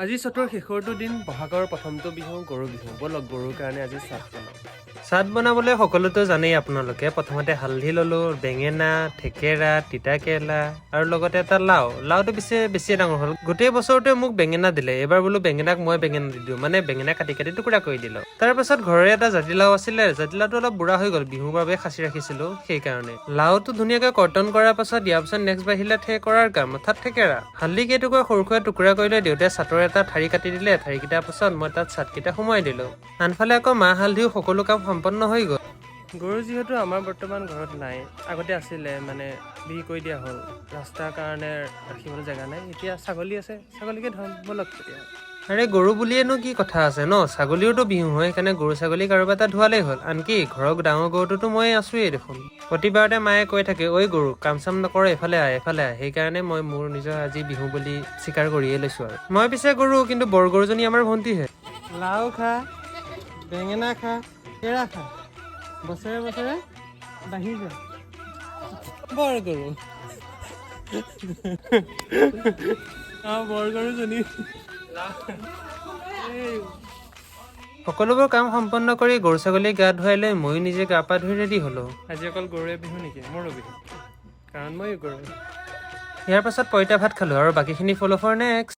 আজি চ'তৰ শেষৰটো দিন, বহাগৰ প্ৰথমটো বিহু গৰু বিহু। ব'লক, গৰুৰ কাৰণে আজি চাট বনাওঁ। চাট বনাবলৈ সকলোতো জানেই আপোনালোকে। প্ৰথমতে হালধি ল'লোঁ, বেঙেনা, থেকেৰা, তিতাকেৰেলা আৰু লগতে এটা লাও। লাওটো পিছে বেছিয়ে ডাঙৰ হ'ল। গোটেই বছৰটোৱে মোক বেঙেনা দিলে, এইবাৰ বোলো বেঙেনাক মই বেঙেনা দি দিওঁ। মানে বেঙেনা কাটি কাটি টুকুৰা কৰি দিলোঁ। তাৰপাছত ঘৰৰে এটা জাতিলাও আছিলে। জাতিলাওটো অলপ বুঢ়া হৈ গ'ল, বিহুৰ বাবে সাঁচি ৰাখিছিলোঁ সেইকাৰণে। লাওটো ধুনীয়াকৈ কৰ্তন কৰাৰ পাছত, ইয়াৰ পিছত নেক্সট বাঢ়িলে কৰাৰ কাম, অৰ্থাৎ থেকেৰা। হালধি কেইটুকুৰা সৰু সুৰা টুকুৰা কৰি লৈ দেউতাই চাটৰ এটা ঠাৰি কাটি দিলে। ঠাৰিকেইটাৰ পাছত মই তাত চাটকেইটা সোমোৱাই দিলোঁ। আনফালে আকৌ মাহ হালধিও সকলো কাম সম্পন্ন হৈ গ'ল। গৰু যিহেতু আমাৰ বৰ্তমান ঘৰত নাই, আগতে আছিলে, মানে বিক্ৰী কৰি দিয়া হ'ল। ৰাস্তাৰ কাৰণে ৰাখিবলৈ জেগা নাই। এতিয়া ছাগলী আছে, ছাগলীকে ধুৱাম ব'লক তেতিয়া। আৰে, গৰু বুলিয়েনো কি কথা আছে ন? ছাগলীওতো বিহু হয়। সেইকাৰণে গৰু ছাগলী কাৰোবাৰ এটা ধুৱালেই হ'ল। আনকি ঘৰৰ ডাঙৰ গৰুটোতো মই আছোৱেই দেখোন। প্ৰতিবাৰতে মায়ে কৈ থাকে, "ঐ গৰু, কাম চাম নকৰ, এইফালে আহ, এইফালে আহ।" সেইকাৰণে মই মোৰ নিজৰ আজি বিহু বুলি স্বীকাৰ কৰিয়ে লৈছো। আৰু মই পিছে গৰু, কিন্তু বৰ গৰুজনী আমাৰ ভণ্টিহে। লাও খা, বেঙেনা খা, কেৰা খা, বছৰে বছৰে বাঢ়ি যায় বৰ গৰু। বৰ গৰুজনী এই। সকলোবোৰ কাম সম্পন্ন কৰি গৰু ছাগলী গা ধুৱাই লৈ ময়ো নিজে গা পা ধুই ৰেডি হ'লো। আজি অকল গৰুৱে বিহু নেকি? মোৰো বিহু, কাৰণ ময়ো গৰু। ইয়াৰ পাছত পইতা ভাত খালো আৰু বাকীখিনি ফ'ল' ফৰ নেক্সট।